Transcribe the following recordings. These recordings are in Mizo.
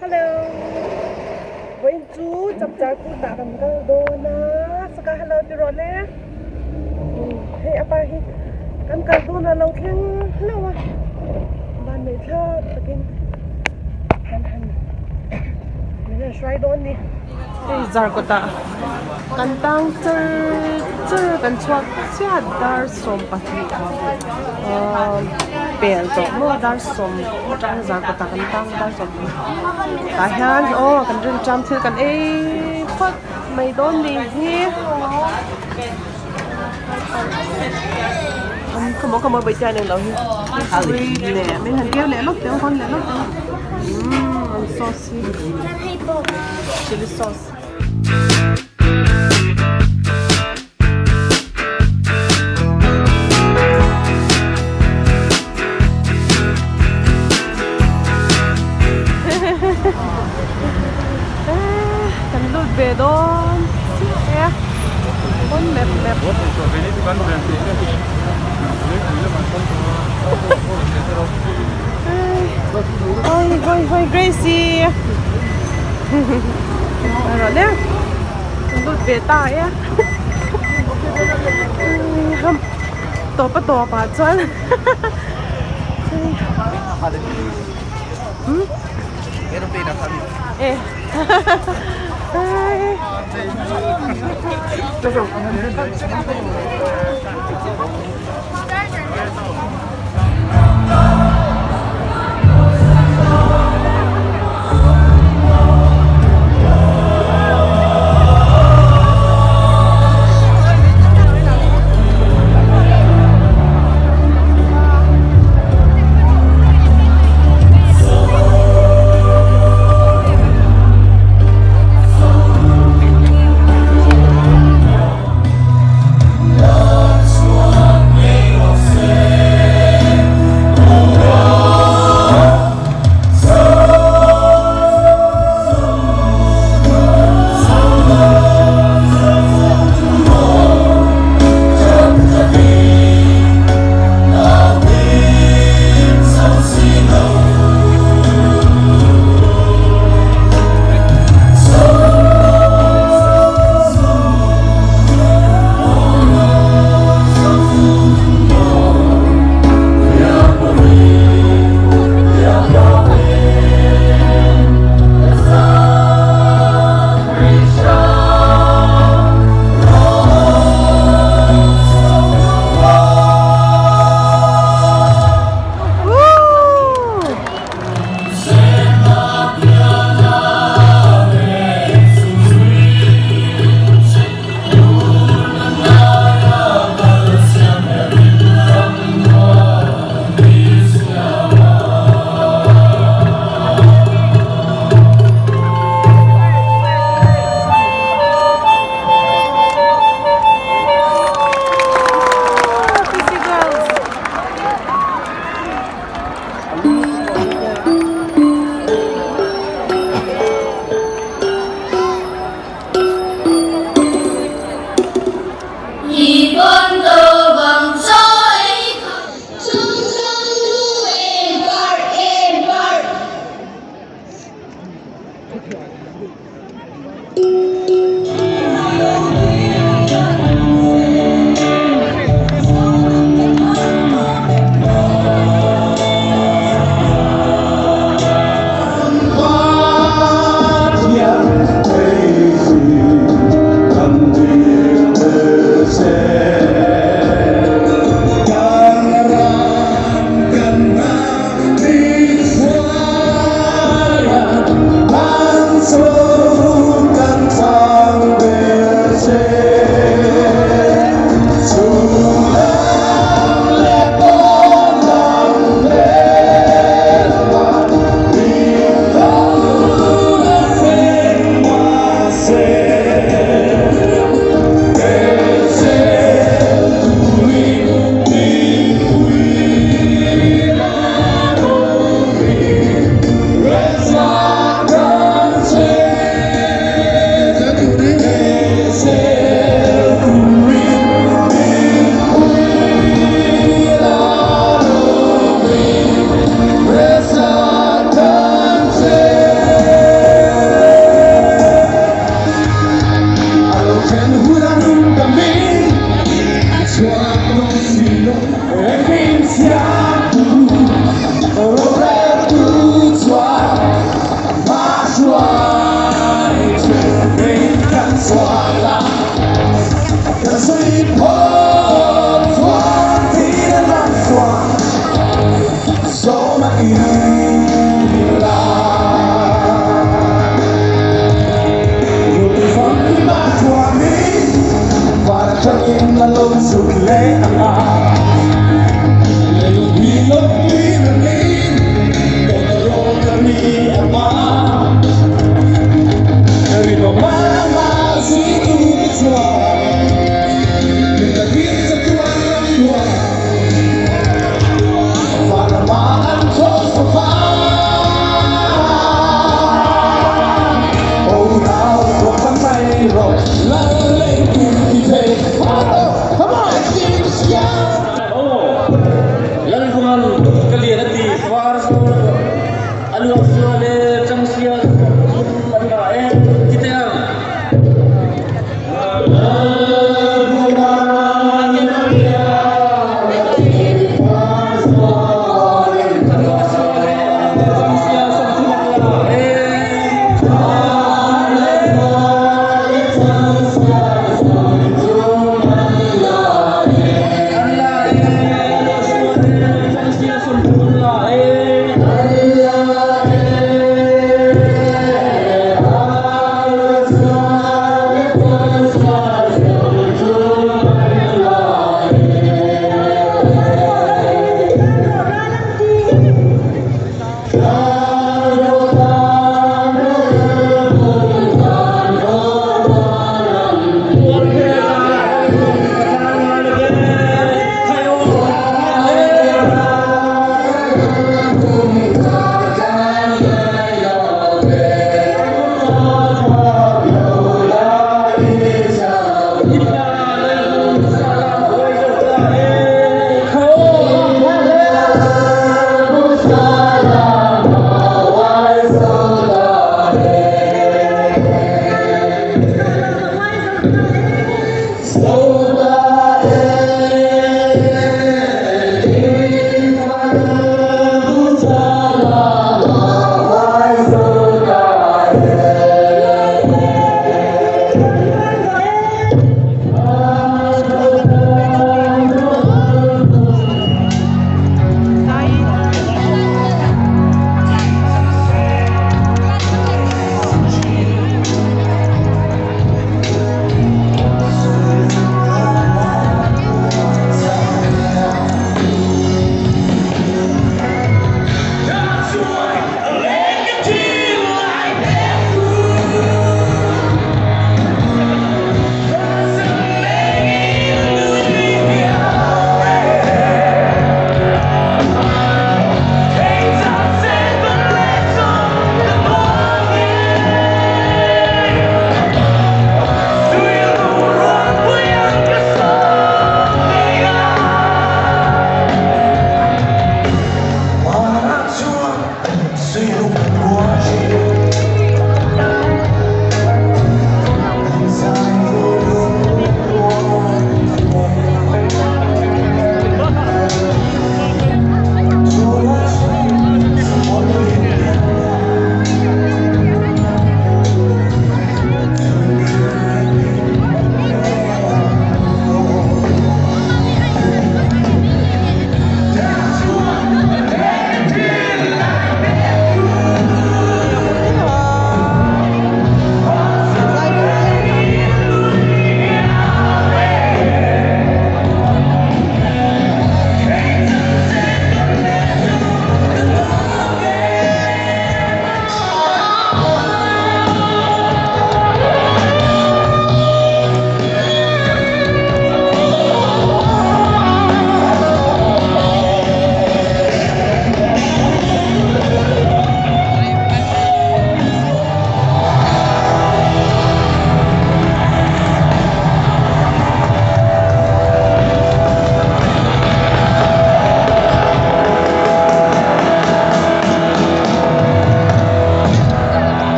Hello vawiin chu chapchar kutah kan kal dawn a saka hello ti rawh le hei a pa hi kan kal dawn a lo thleng hlauh a van neih thlak takin kan han min han hruai dawn ni hei zarkawtah kan tang char char kan chhuak chiah dar 20 ahh pel tawh maw dar sawm atang zarkawtah kan tang dar 20 tah hian aw kan rincham thil kan ei phawt mai dawn ni hi khawmaw khawmaw bawihte an englo hi leh min han keu leh lawk teh ang hawn leh lawk teh ang umm an sauce hi chilli sauce. Kan lut ve dawn chiah e a pawn mep mep. Hoi hoi hoi Gracie rawh le kan lut ve ta e a tawp a tawp ah chuan e a lo chhuk leh ang a. Lei hi lo tui rengin tawtawrâwt a ri ang a. Rinawma amah zuitute chuan mi takin chatuan ram luah vanramah an thlawh chho va. Aw nau ruah kan mai rawh lal lei kum ti thei Come on, Aw, Lalvungan ka lian a ti var zawl a luak sual e, changsial thum an ngah e, ti teh ang. A luak sual e, changsial 30 an ngah e. An la e, a luak sual e, changsial 30 an la e.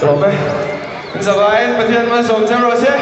Sawm e. In zavaiin Pathian malsawm che rawh se.